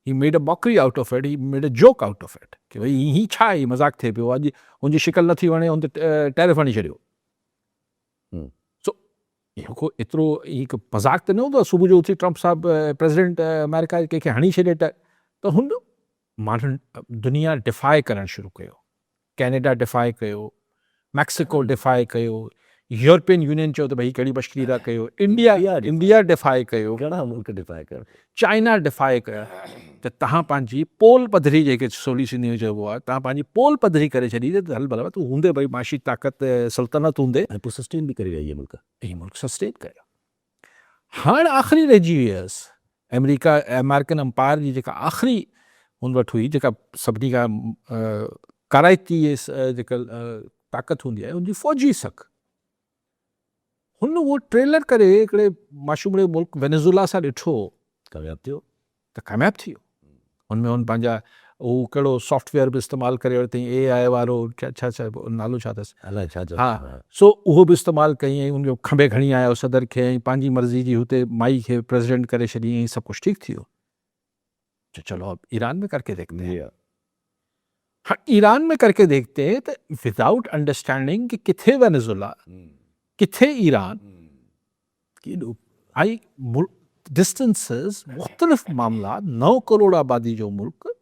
he made a mockery out of it, he made a joke out of it ڪي ڀئي هي ڇا آهي، هي مذاق ٿئي پيو، اڄ هن جي شڪل نٿي وڻي هن تي ٽيرف هڻي ڇڏيو. سو اهو ڪو ايترو هي ڪو مذاق ته نه هوندو آهي صبح جو اٿي ٽرمپ صاحب پريزيڊنٽ آمريڪا ڪنهن کي هڻي ڇڏي ته هن ماڻهن دنيا ڊفائي ڪرڻ شروع ڪيو، ڪينيڊا ڊفائي ڪيو، ميڪسيڪو ڊفائي ڪيو، يورپين يونين چيو ته ڀئي ڪهڙي مشڪري ٿا ڪيو، انڊيا انڊيا ڊفائي ڪيو، گهڻا ملڪ ڊفائي ڪيو، چائنا ڊفائي ڪيو ته تهان پنهنجي پول پڌري جيڪي سولي سنڌي ۾ چئبو آهي تهان پنهنجي پول پڌري ڪري ڇڏي ته هل ڀلا تون هوندي ڀئي معاشي طاقت سلطنت هوندي. ۽ پوء سسٽين به ڪري ويا اهي ملڪ. اهي ملڪ سسٽين ڪيا. هاڻ آخري رهجي ويس آمريڪا آمريڪن امپائر جي جيڪا آخري هن وٽ هئي جيڪا سڀني کان ڪارائتي جيڪا طاقت هوندي آهي ان جي فوجي سگهه هن اهو ٽريلر ڪري هڪڙي معشومڙي ملڪ وينيزولا سان ڏٺو ڪامياب ٿيو ته ڪامياب ٿي ويو ان ۾ هن پنهنجا هو ڪهڙو سافٽ ويئر به استعمال ڪري ورتائين اي آء وارو ڇا ڇا نالو ڇا اٿس الائي ڇا ها سو اهو به استعمال ڪيائين ۽ ان جو کنڀي کڻي آيو صدر کي ۽ پنهنجي مرضي جي هتي مائي کي پريزيڊنٽ ڪري ڇڏيائين ۽ سڀ ڪجهه ٺيڪ ٿي ويو چلو اب ايران ۾ ڪرڪي ديکتي هين هاڻ ايران ۾ ڪرڪي ديکتي هين ته ودائوٽ انڊرسٽينڊنگ ڪي ڪٿي وينزولا ڪٿي ايران ڪيڏو ۽ ڊسٽنسز مختلف معاملا 9 ڪروڙ آبادي جو ملڪ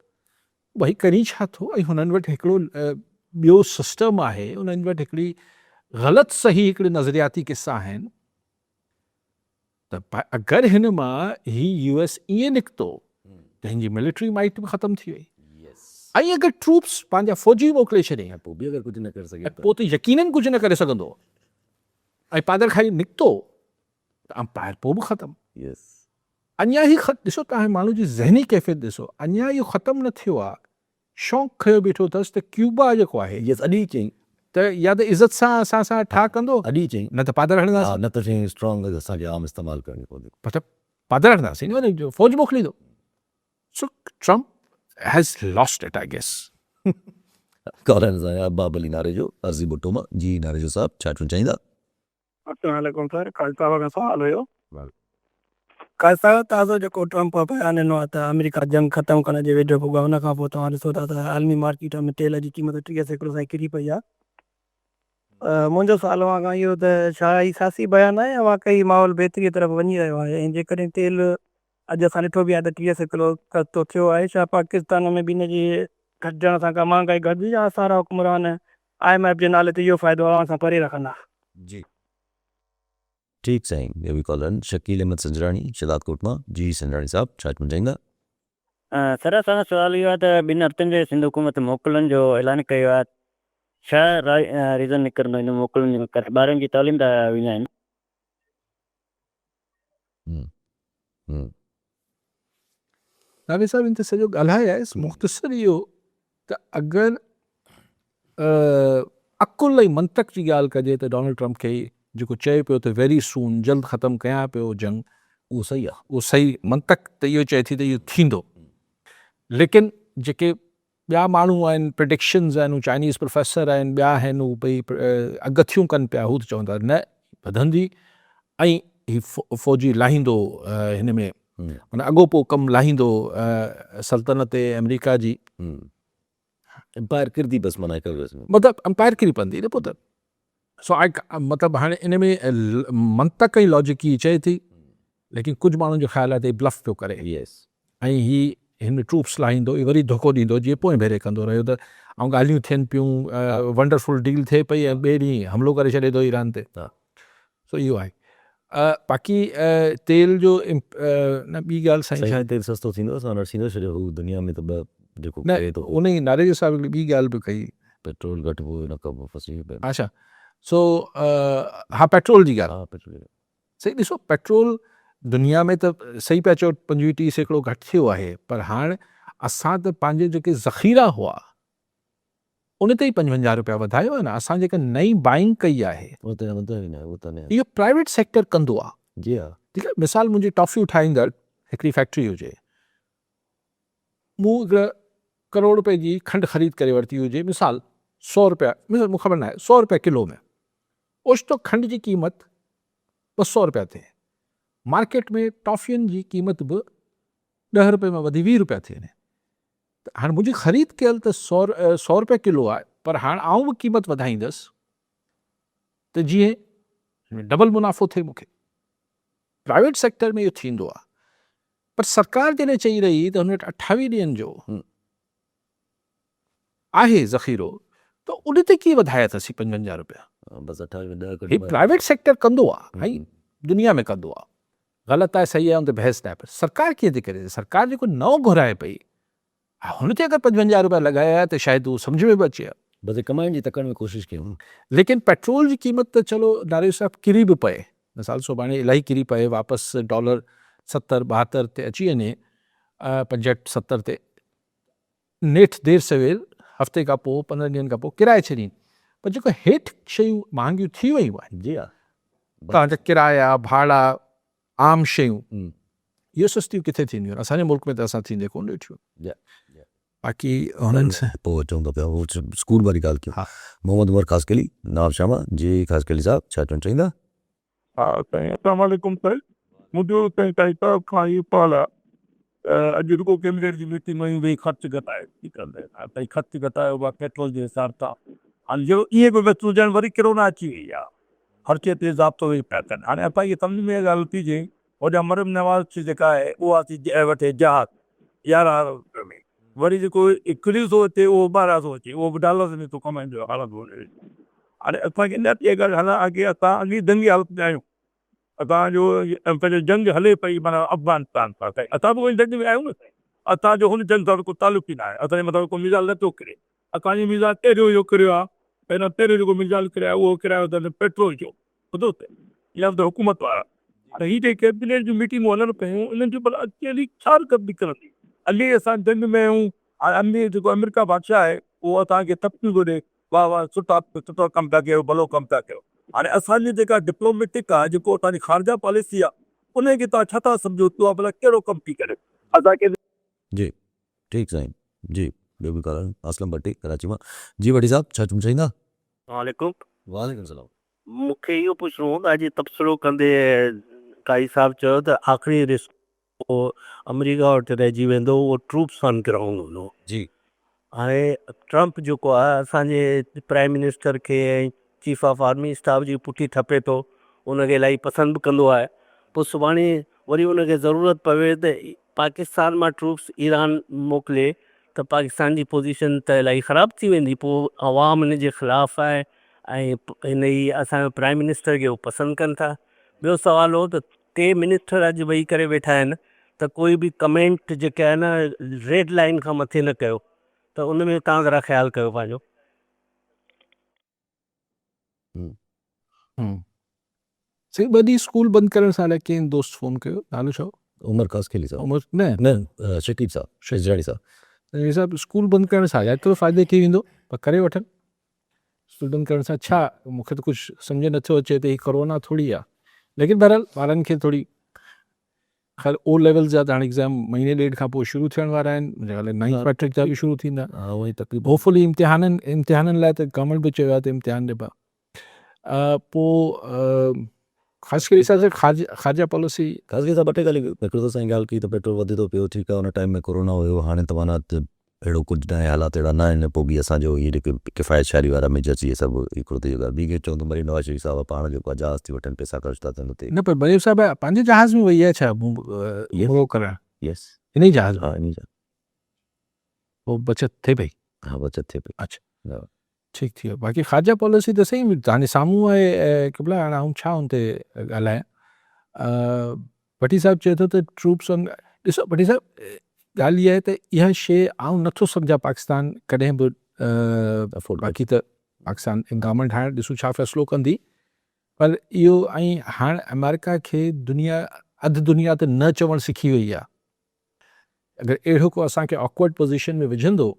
ڀئي ڪرين ڇا ٿو ۽ هنن وٽ هڪڙو ٻيو سسٽم آهي انهن وٽ هڪڙي غلط صحيح هڪڙي نظرياتي قصا آهن ته اگر هن مان هي يو ايس ائين نڪتو ته هن جي ملٽري مائٽ به ختم ٿي وئي ۽ اگر ٽروپس پنهنجا فوجي موڪلي ڇڏيائين پوء به اگر ڪجهه نه ڪري سگهي ته پوء ته يقينن ڪجهه نه ڪري سگهندو ۽ پادر کائي نڪتو ته امپائر پوء به ختم. اڃا هي ڏسو توهان ماڻهو جي ذهني ڪيفيت ڏسو اڃا اهو ختم نه ٿيو آهي شوق کنيو بيٺو اٿس ته ڪيوبا جيڪو آهي. يس اڄ ئي چئين. ته يا ته عزت سان اسان سان ٺاهه ڪندو. اڄ ئي چئين. نه ته پادر هڻنداسين. ها نه ته چئين اسٽرانگ اسان کي عام استعمال ڪرڻي پوندي. مطلب پادر هڻنداسين نه فوج موڪليندو. So Trump has lost it I guess. Caller سان ارباب علي ناريجو عرضي ڀٽو مان جي ناريجو صاحب ڇا چوڻ چاهيندا. السلام عليڪم سر قاضي صاحب کان سوال هيو قاضي صاحب تازو جيڪو ٽرمپ بيان ڏنو آهي ته آمريڪا جنگ ختم ڪرڻ جي ويجهو پڳو آهي ان کان پوء توهان ڏسو ٿا ته عالمي مارڪيٽ ۾ تيل جي قيمت 30% تائين ڪري پئي آهي منهنجو سوال اوهان کان اهو ته ڇا هي سياسي بيان آهي يا واقعي ماحول بهتري طرف وڃي رهيو آهي ۽ جيڪڏهن تيل اڄ اسان ڏٺو به آهي ته 30% سستو ٿيو آهي ڇا پاڪستان ۾ به ان جي گهٽجڻ سان ڪا مهانگائي گهٽجي يا سارا حڪمران I M F جي نالي تي اهو فائدو عوام کان پري رکندا. جي ٺيڪ سائين ٻيو به ڪالر آهن شڪيل احمد سنجراڻي شهدادڪوٽ مان جي سنجراڻي صاحب ڇا چوڻ چاهيندا. سر اسان جو سوال اهو آهي ته ٻن هفتن جي سنڌ حڪومت موڪلن جو اعلان ڪيو آهي ڇا ريزن نڪرندو ان موڪلن جو ڪري ٻارن جي تعليم ته ويندا آهن. ناوي صاحب ان تي سڄو ڳالهائي آيس مختصر اهو ته اگر عقل ۽ منطق جي ڳالهه ڪجي ته ڊونلڊ ٽرمپ کي جيڪو چئي پيو ته ويري سون جلد ختم ڪيان پيو جنگ اهو صحيح آهي اهو صحيح منطق ته اهو چئي ٿي ته اهو ٿيندو ليڪن جيڪي ٻيا ماڻهو آهن پرڊڪشنز آهن هو چائنيز پروفيسر آهن ٻيا آهن هو ڀئي اڳٿيون ڪن پيا هو ته چون ٿا نه وڌندي ۽ هي فوجي لاهيندو هن ۾ معنيٰ اڳو پوء ڪم لاهيندو سلطنت آمريڪا جي امپائر ڪردي بس معنيٰ هڪ مطلب امپائر ڪري پوندي نه پوء ته سو آء مطلب هاڻي ان ۾ منطق ۽ لاجڪ هي چئي ٿي ليڪن ڪجهه ماڻهن جو خيال آهي ته هي بلف پيو ڪري ۽ هي هن ۾ ٽروپس لاهيندو هي وري ڌوڪو ڏيندو جيئن پوئين ڀيري ڪندو رهيو ته آئون ڳالهيون ٿين پيون ونڊرفل ڊيل ٿئي پئي ۽ ٻئي ڏينهن حملو ڪري ڇڏي ٿو ايران تي سو اهو آهي باقي تيل جو نه ٻي ڳالهه سائين سائين تيل سستو ٿيندو اسان وٽ ٿيندو ڇو جو هو دنيا ۾ ته ٻه جيڪو نه ڪري ٿو انهي ناريجو صاحب هڪڙي ٻي ڳالهه به ڪئي پيٽرول گهٽبو ان کان پوء ڦسي ويو اڇا سو ها پيٽرول جي ڳالهه ها پيٽرول جي ڳالهه سائين ڏسو پيٽرول دنيا ۾ ته صحيح پيا چئو 25 30% گهٽ ٿيو آهي پر هاڻ اسان ته پنهنجي جيڪي ذخيرا هئا ان تي ئي 55 روپيا وڌايو آهي نه اسان جيڪا نئين بائنگ ڪئي آهي اهو ته وڌايو نه اهو ته اهو پرائيويٽ سيڪٽر ڪندو آهي جي ها ٺيڪ آهي مثال منهنجي ٽافيون ٺاهيندڙ هڪڙي فيڪٽري هجي مون هڪڙا ڪروڙ روپئي جي کنڊ خريد ڪري ورتي هجي مثال سو روپيا مثال مون خبر ناهي سو روپيا ڪلو ۾ اوچتو کنڊ جي قيمت 200 روپيا ٿئي مارڪيٽ ۾ ٽافين جي قيمت به 10 روپئي مان وڌي 20 روپيا ٿي وڃي ته هاڻ منهنجي خريد ڪيل ته سو روپيا ڪلو آهي پر هاڻ آئون به قيمت وڌائيندس ته جيئن ڊبل منافعو ٿئي مون کي. پرائيويٽ سيڪٽر ۾ اهو ٿيندو آهي پر سرڪار جڏهن چئي رهي ته هن وٽ 28 ڏينهن جو آهي ذخيرو ته ان تي ڪيئن وڌايا اٿس هي 55 روپيا. هي پرائيويٽ سيڪٽر ڪندو آهي ۽ دنيا ۾ ڪندو آهي. غلط آهي صحيح آهي ان تي بحث ناهي پر سرڪار ڪيئن ٿي ڪري سرڪار جيڪو نئون گهرائي پئي هن تي اگر 55 روپيا لڳايا ته شايد اهو سمجهه ۾ به اچي ها. بس ڪمائڻ جي تڪڙ ۾ ڪوشش ڪيون. ليڪن پيٽرول جي قيمت ته چلو ناريو صاحب ڪري به پئي مثال سڀاڻي الاهي ڪري پئي واپس ڊالر 70 72 تي اچي وڃي 65 70 تي نيٺ دير سوير هفتي کان پوء 15 ڏينهن کان پوء ڪرائي ڇڏين پر جيڪو هيٺ شيون مهانگيون ٿي ويون آهن جي ها توهان جا ڪرايا ڀاڙا عام شيون اهي سستيون ڪٿي ٿينديون آهن اسان جي ملڪ ۾ ته اسان ٿيندي ڪونه ڏٺيون باقي هنن سان پوء اچون ٿا پيا اسڪول واري ڳالهه ڪيون محمد عمر خاصخيلي نواب شاهه مان جي خاصخيلي صاحب ڇا چوڻ چاهيندا. ها سائين اسلام عليڪم سائين منهنجو سائين سائين صاحب کان هي سوال آ ته اڄ رڳو ڪيبنيٽ جي ميٽنگ ويون ويهي خرچ گهٽايو ٺيڪ آ سائين ها سائين خرچ گهٽايو با پيٽرول جي حساب سان هاڻي جهڙو ائين پيو محسوس ڄڻ وري ڪرونا اچي وئي آ خرچي تي ضابطو ويهي پيا ڪن هاڻي اسان کي سمجهه ۾ اها ڳالهه نٿي اچي هوڏانهن مريم نواز جي جيڪا آهي اها ٿي وٺي جهاز 11 ارب رپين ۾ وري جيڪو ڪريو ٿو اچي اهو 12 ٿو اچي اهو به ڊالرز ۾ ٿو ڪمائيندو حالت هاڻي اسان کي نه اها ڳالهه هلان اڳي اسان اڳي دنگي حالت ۾ آهيون اسان جو پنهنجو جنگ هلي پئي معنيٰ افغانستان سان سائين اسان به ان جنگ ۾ آهيون نه سائين اسان جو هن جنگ سان ڪو تعلق ئي نه آهي اسان جي مٿان ڪو ميزائل نه ٿو ڪري اسان جو ميزائل تهريون اهو ڪريو آهي پهريان تهريون جيڪو ميزائل ڪريو آهي اهو ڪرايو اٿن پيٽرول جو ٻڌو سائين يا ته حڪومت وارا هاڻي هي جيڪي ڪيبنيٽ جون ميٽنگون هلن پيون انهن جون ڀلا اڳتي هلي ڇا حرڪت نڪرندي اڳي اسان جنگ ۾ آهيون هاڻي جيڪو آمريڪا بادشاهه آهي اهو اسان کي ٿپڪيون ٿو ڏي واھ واھ سٺا سٺو ڪم پيا ڪيو ڀلو ڪم پيا ڪيو هاڻي اسان جي جيڪا ڊپلوميٽڪ آ جيڪو اسان جي خارجه پاليسي آ انهي کي توهان ڇا ٿا سمجهو اها ڀلا ڪهڙو ڪم ٿي ڪري اسان کي جي ٺيڪ سائين جي ٻيو به ڪالر اسلم ڀٽي ڪراچي مان جي ڀٽي صاحب ڇا چوڻ چاهيندا. السلام عليڪم. وعليڪم السلام. مون کي اهو پڇڻو هو ته اڄ تبصرو ڪندي قاضي صاحب چيو ته آخري رسڪ اهو آمريڪا وٽ رهجي ويندو اهو ٽروپس آن گرائونڊ هوندو. جي. هاڻي ٽرمپ جيڪو آهي اسان جي پرائم منسٽر کي ۽ چيف آف آرمي اسٽاف جي پٺي ٺپي ٿو ان کي الاهي پسند به ڪندو آهي پوء سڀاڻي وري ان کي ضرورت پوي ته پاڪستان مان ٽروپس ايران موڪلي ته پاڪستان جي پوزيشن ته الاهي خراب ٿي ويندي پوء عوام ان جي خلاف آهي ۽ هن ئي اسان جو پرائم منسٽر کي هو پسند ڪن ٿا ٻيو سوال هو ته ٽي منسٽر اڄ ويهي ڪري ويٺا آهن ته ڪوئي به ڪمينٽ جيڪي آهي نه ريڊ لائين کان مٿي نه ڪيو ته ان ۾ توهان ذرا خيال ڪيو پنهنجو. سائين ٻه ڏينهن اسڪول بند ڪرڻ سان الائي ڪنهن دوست فون ڪيو نالو ڇا هو؟ عمر خاصخيلي صاحب. عمر نه. نه شڪيب صاحب شجراڻي صاحب. شڪيب صاحب اسڪول بند ڪرڻ سان ايترو فائدو ٿي ويندو پر ڪري وٺن. اسٽوڊنٽ ڪرڻ سان ڇا مون کي ته ڪجهه سمجهه نٿو اچي ته هي ڪورونا ٿوري آ ليڪن بهرحال ٻارن کي ٿوري خير او ليولز جا ته هاڻي ايگزام مهيني ڏيڍ کان پوء شروع ٿيڻ وارا آهن منهنجي خيال ۾ نائنٿ ميٽرڪ جا به شروع ٿيندا هوپ فلي امتحانن امتحانن لاء ته گورنمينٽ به چيو آهي ته امتحان ڏبا پوء خاص ڪري سر خارجه پاليسي خاص ڪري ٻه ٽي ڳالهيون هڪڙو ته سائين ڳالهه ڪئي ته پيٽرول وڌي ٿو پيو ٺيڪ آهي ان ٽائيم ۾ ڪورونا هيو هاڻي ته معنيٰ اهڙو ڪجهه ناهي حالات اهڙا نه آهن پوء به اسان جو اهي جيڪي ڪفايت شعاري وارا ميجرز اهي سڀ هڪڙو ته اهو ڳالهه ٻي کي چون ته مريم نواز شريف صاحب پاڻ جيڪو آهي جهاز ٿي وٺن پئسا خرچ ٿا ٿين اتي. نه پر مريم صاحب پنهنجي جهاز ۾ وئي آهي ڇا عمرو ڪرڻ؟ يس انهي جهاز ۾؟ ها انهي جهاز. پوء بچت ٿئي پئي؟ ها بچت ٿئي پئي. اڇا ٺيڪ ٿي ويو باقي خارجه پاليسي ته سائين توهان جي سامهون آهي قبلا هاڻي آئون ڇا ان تي ڳالهايان ڀٽي صاحب چئي ٿو ته ٽروپس آن ڏسو ڀٽي صاحب ڳالهه اها آهي ته اها شيء آئون نٿو سمجهان پاڪستان ڪڏهن به باقي ته پاڪستان گورنمينٽ هاڻي ڏسون ڇا فيصلو ڪندي پر اهو ۽ هاڻ آمريڪا کي دنيا اڌ دنيا ته نه چوڻ سکي وئي آهي اگر اهڙو ڪو اسان کي آڪورڊ پوزيشن ۾ وجهندو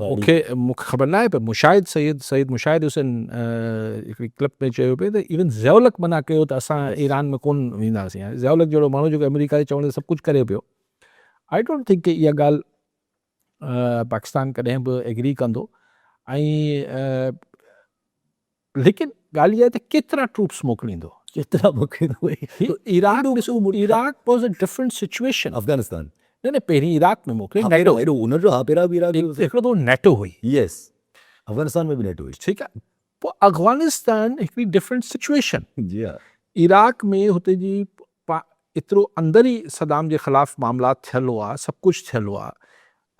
مونکي مونکي خبر ناهي پر مشاهد سيد سيد مشاهد حسين هڪڙي ڪلپ ۾ چيو پئي ته ايون ضياء الحق منع ڪيو ته اسان ايران ۾ ڪون وينداسين ضياء الحق جهڙو ماڻهو جيڪو آمريڪا جي چوڻ تي سڀ ڪجهه ڪري پيو I don't think اها ڳالهه پاڪستان ڪڏهن به ايگري ڪندو ۽ ليڪن ڳالهه اها آهي ته ڪيترا ٽروپس موڪليندو؟ ڪيترا موڪليندو؟ عراق ڏسو Iraq was a different situation. Afghanistan نه نه پهرين عراق ۾ موڪلي نيٽو ايڏو ان جو ها پهريان به عراق هڪڙو ته نيٽو هئي. يس افغانستان ۾ به نيٽو هئي. ٺيڪ آهي پوء افغانستان هڪڙي ڊفرنٽ سچويشن. جي ها. عراق ۾ هتي جي ايترو اندر ئي صدام جي خلاف معاملات ٿيل هئا سڀ ڪجهه ٿيل هئا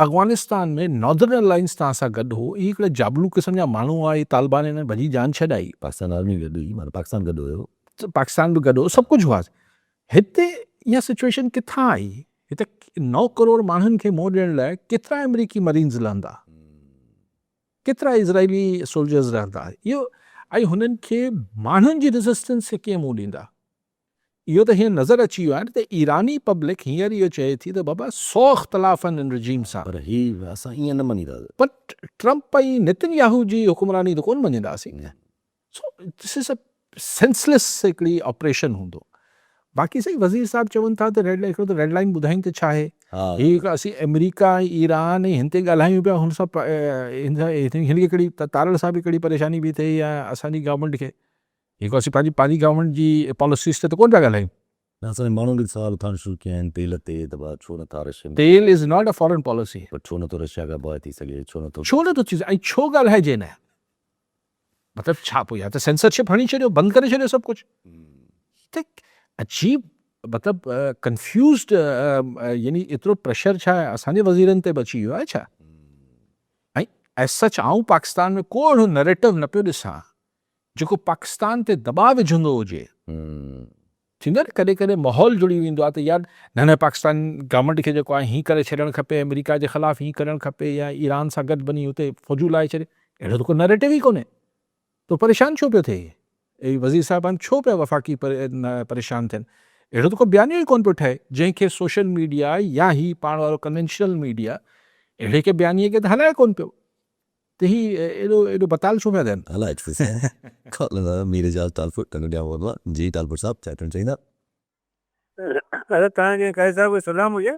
افغانستان ۾ ناردرن الائنس توهان سان گڏ هو، اهي هڪڙا جابلو قسم جا ماڻهو هئا، اهي طالبان هنن ڀڄي جان ڇڏائي. پاڪستان آرمي گڏ هئي معنيٰ پاڪستان گڏ هيو. پاڪستان به گڏ هو سڀ ڪجهه هئا، هتي اها سچويشن ڪٿان آئي، هتي نو ڪروڙ ماڻهن کي منهن ڏيڻ لاء ڪيترا آمريڪي مرينز لهندا، ڪيترا اسرائيلي سولجرز رهندا، اهو ۽ هنن کي ماڻهن جي ريزسٽنس کي ڪيئن منهن ڏيندا. اهو ته هينئر نظر اچي ويو آهي نه ته ايراني پبلڪ هينئر اهو چئي ٿي ته بابا سو اختلاف آهن ان رجيم سان. پر هي اسان ائين نه مڃينداسين. پر ٽرمپ ۽ نتن ياهو جي حڪمراني ته ڪونه مڃينداسين. So this is a senseless هڪڙي آپريشن هوندو. باقي سائين وزير صاحب چون ٿا ته ريڊ لائين هڪڙو ته ريڊ لائين ٻڌائين ته ڇا آهي. هي هڪڙو اسين آمريڪا ۽ ايران ۽ هن تي ڳالهايون پيا هن سان هن سان هن کي ڪهڙي تارڙ صاحب کي ڪهڙي پريشاني پئي ٿئي يا اسان جي گورنمينٽ کي. هڪ اسين پنهنجي پنهنجي گورنمينٽ جي پاليسيز تي ته ڪونه پيا ڳالهايون. نه اسان جي ماڻهن به سوال اٿارڻ شروع ڪيا آهن تيل تي ته ڀاء ڇو نٿا رشيا ۾. تيل از not a foreign policy. پر ڇو نٿو رشيا کان باء ٿي سگهي ڇو نٿو. ڇو نٿو ٿي سگهي ۽ ڇو ڳالهائجي نه. مطلب ڇا پوء يا ته سينسرشپ هڻي ڇڏيو بند ڪري ڇڏيو سڀ ڪجهه ته عجيب مطلب ڪنفيوزڊ يعني ايترو پريشر ڇا اسان جي وزيرن تي به اچي ويو آهي ڇا ۽ ايز سچ آئون پاڪستان ۾ ڪو اهڙو نريٽو نه پيو ڏسان جيڪو پاڪستان تي دٻاء وجهندو هجي ٿيندو آهي نه ڪڏهن ڪڏهن ماحول جڙي ويندو آهي ته يار نه نه پاڪستان گورنمينٽ کي جيڪو آهي هين ڪري ڇڏڻ کپي آمريڪا جي خلاف هين ڪرڻ کپي يا ايران سان گڏ وڃي اتي فوجون لاهي ڇڏي اهڙو ته ڪو نريٽو ئي ڪونهي ته پريشان ڇو پيو ٿئي هي وزير صاحبان ڇو پيا وفاقي پريشان ٿين اهڙو ته ڪو بيانيو ئي ڪونه پيو ٺهي جنهن کي سوشل ميڊيا يا هي پاڻ وارو ڪنوينشنل ميڊيا اهڙي ڪنهن بيانيي کي ته هلائي ڪونه پيو ته هي ايڏو ايڏو بتال ڇو پيا ٿين. هلائي ڇو ڪال مير اعجاز ٽالپر ٽنگ ڏيان پوندو آ جي ٽالپر صاحب ڇا چوڻ چاهيندا. ادا توهان کي قائد صاحب کي سلام هجي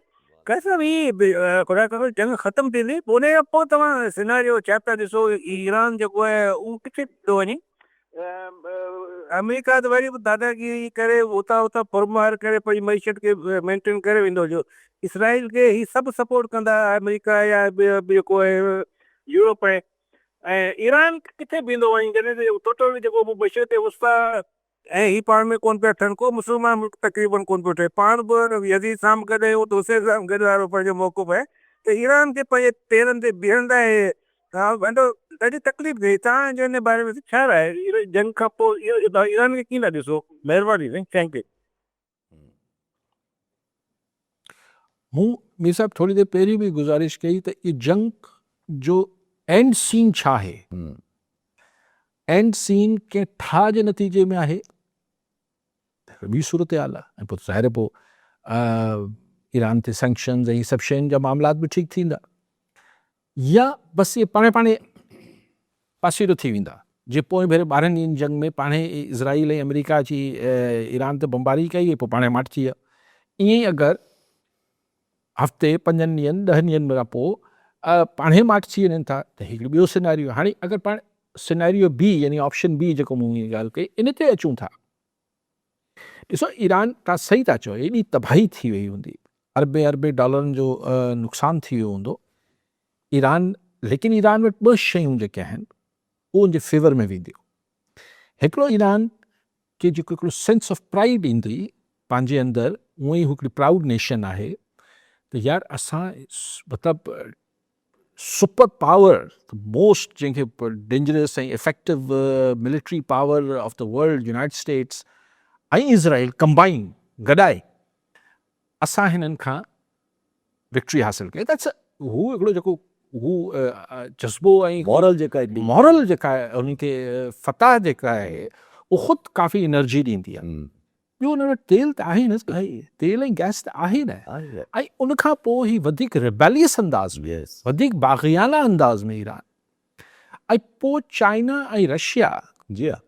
قائد صاحب هي خدا ڪري جنگ ختم ٿيندي پوء ان کان پوء توهان سيناريو ڇا پيا ڏسو ايران جيڪو آهي اهو ڪٿي پيو وڃي آمريڪا ته وري به داداگيري ڪري اتان اتان ڦرمار ڪري پنهنجي معيشت کي مينٽين ڪري ويندو جو اسرائيل کي هي سڀ سپورٽ ڪندا آمريڪا يا جيڪو آهي يورپ آهي ۽ ايران ڪٿي بيهندو وڃي جڏهن ته ٽوٽل جيڪو مشرق وسطيٰ ۽ هي پاڻ ۾ ڪونه پيا ٺهن ڪو مسلمان ملڪ تقريبن ڪونه پيو ٺهي پاڻ به يزيد سان به گڏ آهيون ته حسين سان به گڏ وارو پنهنجو موقف آهي ته ايران کي پنهنجي پيرن تي بيهڻ لاء ها ڀنڊو ڏاڍي تڪليف ٿئي توهان جو ان باري ۾ ڇا راء آهي جنگ کان پوء ايران کي ڪيئن ٿا ڏسو مهرباني سائين thank you. مون مير صاحب ٿوري دير پهرين به گذارش ڪئي ته اهو جنگ جو اينڊ سين ڇا آهي؟ اينڊ سين ڪنهن ٺاهه جي نتيجي ۾ آهي ته هڪ ٻي صورتحال آهي ۽ پوء ظاهر پوء ايران تي سينڪشنز ۽ سڀ شين جا معاملات به ٺيڪ ٿيندا يا بس اهي پاڻهي پاڻهي پاسيرو ٿي ويندا، جيئن پوئين ڀيري ٻارهن ڏينهن جي جنگ ۾ پاڻهي اسرائيل ۽ آمريڪا اچي ايران تي بمباري ڪئي ۽ پوء پاڻهي ماٺ ٿي ويا. ائين ئي اگر هفتي، پنجن ڏينهن، ڏهن ڏينهن کان پوء پاڻهي ماٺ ٿي وڃن ٿا ته هڪڙو ٻيو سيناريو. هاڻي اگر پاڻ سيناريو بي يعني آپشن بي جيڪو مون هينئر ڳالهه ڪئي ان تي اچون ٿا. ڏسو ايران تان صحيح ٿا چئو ايڏي تباهي ٿي وئي هوندي اربين اربين ڊالرن جو نقصان ٿي ويو هوندو ايران ليڪن ايران وٽ ٻه شيون جيڪي آهن اهو ان جي فيور ۾ وينديون هڪڙو ايران کي جيڪو هڪڙو سينس آف پرائيڊ ايندي پنهنجي اندر اونئن ئي هڪڙي پرائوڊ نيشن آهي ته يار اسان مطلب سپر پاور موسٽ جنهن کي dangerous ۽ effective military power of the world United States ۽ Israel combine گڏائي اسان هنن کان وڪٽري حاصل ڪئي ته هو هڪڙو جيڪو هو جذبو ۽ مورل جيڪا هڪڙي مورل جيڪا انهن کي فتح جيڪا آهي اهو خود ڪافي انرجي ڏيندي آهي ٻيو ان وٽ تيل ته آهي نه تيل ۽ گئس ته آهي نه ۽ ان کان پوء هي وڌيڪ ريبيليس انداز ۾ وڌيڪ باغيانه انداز ۾ ايران ۽ پوء چائنا ۽ رشيا جي ها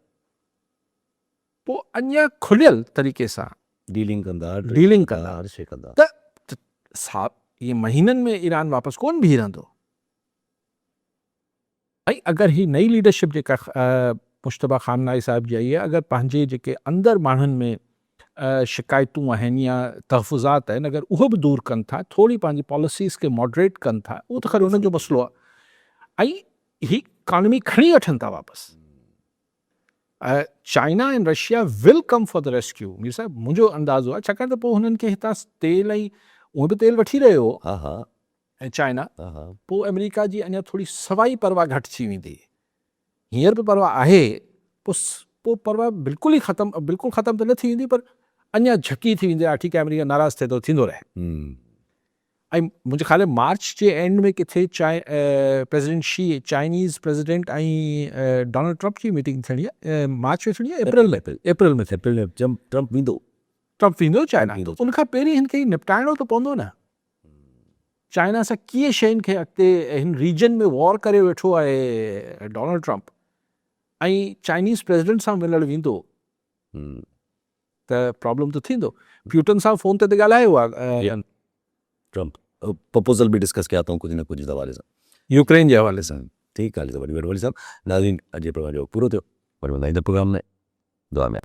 پوء اڃا کليل طريقي سان ڊيلنگ ڪندا ڊيلنگ ڪندا هر شي ڪندا ته صاحب ائين مهينن ۾ ايران واپس ڪونه بيهي رهندو. ۽ اگر هي نئين ليڊرشپ جيڪا مجتبيٰ خامنائي صاحب جي آئي آهي اگر پنهنجي جيڪي اندر ماڻهن ۾ شڪايتون آهن يا تحفظات آهن اگر اهو به دور ڪن ٿا ٿوري پنهنجي پاليسيز کي ماڊريٽ ڪن ٿا اهو ته خير انهن جو مسئلو آهي ۽ هي اڪانومي کڻي وٺن ٿا واپس China ۽ Russia will come for the rescue Mir صاحب منهنجو اندازو آهي ڇاڪاڻ ته پوء هنن کي هتان تيل ۽ اهي به تيل وٺي رهيو هو ها ها ۽ چائنا، پوء آمريڪا جي اڃا ٿوري سوائي پرواهه گهٽ ٿي ويندي. هينئر به پرواهه آهي، پوء پوء پرواهه بلڪل ئي ختم، بلڪل ختم ته نه ٿي ويندي پر اڃا جهڪي ٿي ويندي، ها ٺيڪ آهي آمريڪا ناراض ٿئي ٿو ٿيندو رهي. ۽ منهنجي خيال ۾ مارچ جي اينڊ ۾ ڪٿي president Xi, Chinese president ۽ Donald Trump جي ميٽنگ ٿيڻي آهي، مارچ ۾ ٿيڻي آهي اپريل ۾ اپريل ۾ ٿيڻي. اپريل ۾ ٽرمپ ويندو. ٽرمپ ويندو چائنا، ان کان پهرين هن کي نپٽائڻو ته پوندو نه. چائنا سان ڪيئن شين کي اڳتي هن ريجن ۾ وار ڪري ويٺو آهي ڊونلڊ ٽرمپ ۽ چائنيز پريزيڊنٽ سان ملڻ ويندو ته پرابلم ته ٿيندو. پيوٽن سان فون تي ته ڳالهايو آهي ٽرمپ، پرپوزل به ڊسڪس ڪيا اٿئون ڪجهه نه ڪجهه حوالي سان. يوڪرين جي حوالي سان. ٺيڪ آهي وڏي مهرباني صاحب. ناظرين اڄ جي پروگرام جو وقت پورو ٿيو وري ملندا ايندڙ پروگرام ۾ دعا ۾.